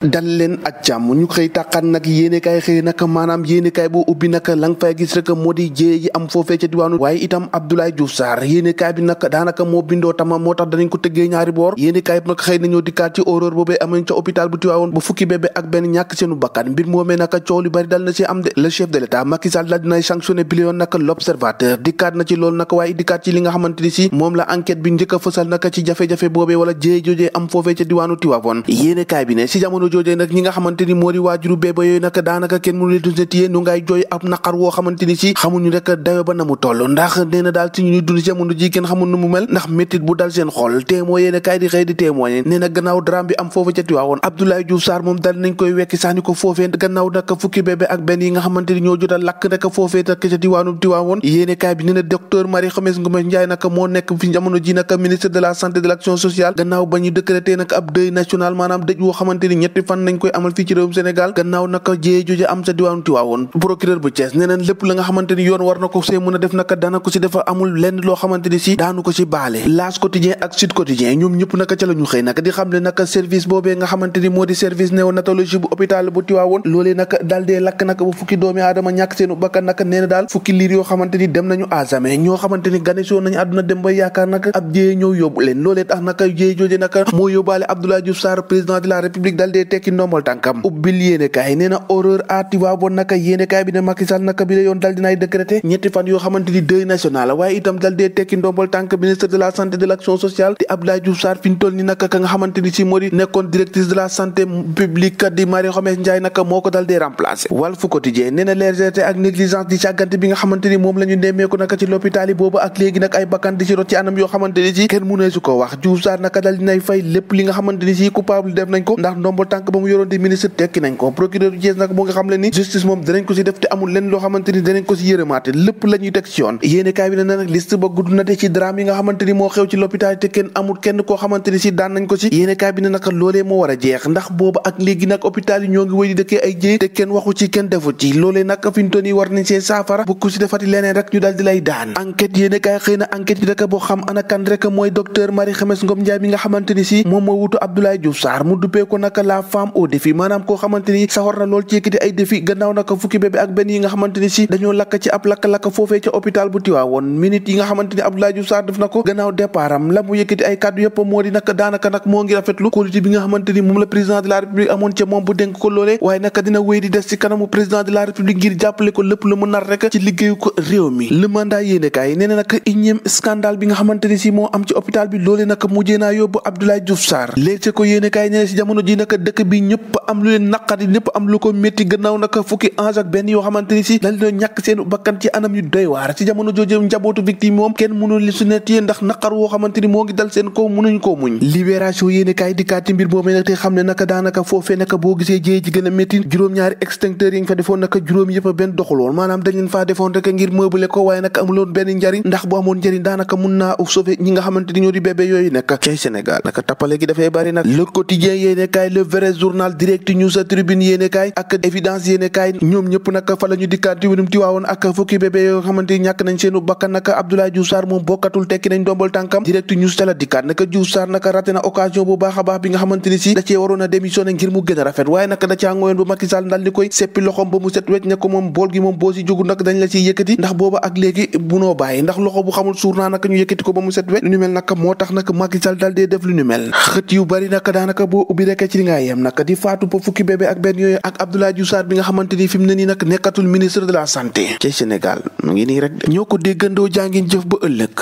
dal leen ak jàmm ñu xëy tàqat nag yéenekaay xëy nag maanaam yéenekaay boo ubbi nag la nga fay gis rek moo di jéye ji am foofee ca diwaanu waaye itam Abdoulaye Diouf Sarr yéenekaay bi nag daanaka moo bindoo tama moo tax danañ ko tëggee ñaari boor yéenekaay bi nag xëy nañoo dikkaat ci horreur boobee amañ ca hôpital bu Tivaouane ba fukki bébé ak benn ñàkk seenu bakkan mbir moomee nag coow lu bari dal na ci am de le chef de l'État Macky Sall daal dinay sanctionné bilioon nag l'observateur dikkaat na ci loolu nag waaye dikkaat ci li nga xamante ni si moom la enquête bi njëkk a fësal nag ci jafe-jafe boobee wala jéye joojee am foofee ca diwaanu Tivaouane yéenekaay bi ne si jamono joojee nag ñi nga xamante ni moo di waajuru bébé yooyu nag daanaka kenn mënu leen dund téye nu ngay jooy ab naqar woo xamante ni si xamuñu rek dayo ba na mu toll ndax nee na daal ci ñuy dund ci jamono ji kenn xamul nu mu mel ndax méttit bu dal seen xol témoin yéene kaay di xëy di témoin nee na gannaaw drame bi am foofu ca Tivaouane Abdoulaye Diouf Sarr moom dal nañ koy wekki sax ni ko foofee gannaaw nag fukki bébé ak benn yi nga xamante ni ñoo jot a lakk rek foofee nag ca diwaanu Tivaouane yéene kaay bi nee na docteur Marie Khemesse Ngomes Ndiaye nag moo nekk fi jamono ji nag ministre de la santé de l'action sociale gannaaw ba ñu décrété nag ab deuil national maanaam dëj woo xamante ni ñetti fan nañ koy amal fii ci réewum Sénégal gannaaw naka jéye jooje am sa diwaanu Tivaouane procureur bu Thiès nee na lépp la nga xamante ni yoon war na ko see mën a def naka dana ko si defa amul lenn loo xamante ni si daanu ko si baale L'As quotidien ak Sud quotidien ñoom ñëpp naka ca la ñu xëy naka di xam ne naka service boobee nga xamante ni moo di service néonatologie bu hôpital bu Tivaouane loolee naka daal dee lakk naka ba fukki doomi aadama ñàkk seenu bakkan naka nee na daal fukki liir yoo xamante ni dem nañu à jamais ñoo xamante ni ganesoo nañu àdduna dem ba yaakaar naka ab jéye ñëw yóbbu leen loolee tax naka jéye jooje naka moo yóbbaale Abdoulaye Diouf Sarr président de la République daal dee tekki ndombal tànkam ubbil yéenekaay nee na horreur à Tivaouane naka yéenekaay bi ne Macky Sall naka bi la yoon dal dinaay décrété ñetti fan yoo xamante ni deuil national waaye itam dal dee tekki ndombal tànk ministre de la santé de l'action sociale te Abdoulaye Diouf Sarr fi ñu toll ni naka ka nga xamante ni si moo di nekkoon directrice de la santé publique di Marie Khemesse Ndiaye naka moo ko dal dee remplacé Walf Quotidien nee na légèreté ak négligence di càggante bi nga xamante ni moom la ñu nemmeeku naka ci l'hôpital yi boobu ak léegi nag ay bakkan di ci rot ci anam yoo xamante ni si kenn mënee su ko wax Diouf Sarr naka dal dinay fay lépp li nga xamante ni si coupable def nañ ko ndax ndombal tànk ba mu yoroon di ministre tekki nañ ko procureur du Thiès nag moo nga xam le ni justice moom danañ ko si def te amul lenn loo xamante ni danañ ko si yërëmaate lépp la ñuy teg ci yoon yéenekaay bi ne nag liste ba gudd na te ci drame yi nga xamante ni moo xew ci l'hôpital te kenn amul kenn koo xamante ni si daan nañ ko si yéenekaay bi ne nag loolee moo war a jeex ndax booba ak léegi nag hôpital yi ñoo ngi wéy di dëkkee ay jéy te kenn waxu ci kenn defu ci loolee nag fi ñu toll nii war nañ seen saafara bu ku si defati leneen rek ñu daal di lay daan enquête yéenekaay xëy na enquête yi rek boo xam ana kan rek mooy docteur Marie Khemesse Ngomes Ndiaye mi nga xamante ni si moom moo wutu Abdoulaye Diouf Sarr mu duppee ko nag la femme au défi maanaam koo xamante ni saxor na lool ci yëkkati ay défi gannaaw naka fukki bébé ak benn yi nga xamante ni si dañoo lakk ci ab lakk-lakk foofee ca hôpital bu Tivaouane minute yi nga xamante ni Abdoulaye Diouf Sarr def na ko gannaaw départ am la mu yëkkati ay kàddu yëpp moo di nag daanaka nag moo ngi rafetlu qualité bi nga xamante ni moom la président de la république amoon ca moom bu dénk ko loolee waaye naka dina wéy di des ci kanamu président de la république ngir jàppale ko lépp lu mu nar rek ci liggéeyu ko réew mi le mandat yéenekaay nee na nag énième scandale bi nga xamante ni si moo am ci hôpital bi loolee nag mujjee naa yóbbu Abdoulaye Diouf Sarr léegi ko yéenekaay nee na si jamono ji nag dëkk bi ñëpp am lu leen naqari ñëpp am lu ko métti gannaaw nag fukki ange ak benn yoo xamante ni si dañ doon ñàkk seen bakkan ci anam yu doy waar ci jamono jooju njabootu victime moom kenn mënul li su nettee ndax naqar woo xamante ni moo ngi dal seen kaw mënuñ koo muñ libération yéenekaay dikkaat ci mbir boobee nag te xam ne naka daanaka foofee naka boo gisee jéey ji gën a métti juróom-ñaari extincteurs yi nga fa defoon naka juróom yëpp benn doxul woon maanaam dañ leen faa defoon rek ngir meubler ko waaye naka amuloon benn njariñ ndax bu amoon njariñ daanaka mun naa sauver ñi nga xamante ni ñoo di bébé yooyu nekk ci Sénégal naka tappale gi dafay bari nag le quotidien yéenekaay le vrai journal direct news tribune yéenekaay ak évidence yéenekaay ñoom ñëpp naka fa la ñu dikkaat ci wérum Tivaouane ak fukki bébé yoo xamante ni ñàkk nañ seenu bakkan naka Abdoulaye Diouf Sarr moom bokkatul tekki nañ ndombal tànkam direct news te la dikkaat naka Diouf Sarr naka raté na occasion bu baax a baax bi nga xamante ni si da cee waroon a démissionné ngir mu gën a rafet waaye naka da caa ngoyoon ba Macky Sall dal di koy seppi loxoom ba mu set wecc ne ko moom bool gi moom boo si jógu nag dañ la ciy yëkkati ndax booba ak léegi bunoo bàyyi ndax loxo bu xamul suur naa naka ñu yëkkati ko ba mu set wecc lu ñu mel naka moo tax naka Macky Sall dal dee def lu ñu mel xët yu bari naka daanaka boo ubbi rek ci li nga yem naka di faatu ba fukki bébé ak benn yooyu ak Abdoulaye Diouf Sarr bi nga xamante ni fi mu ne nii nag nekkatul ministre de la santé ci Sénégal mu ngi nii rek ñoo ko déggandoo jàngin jëf ba ëllëg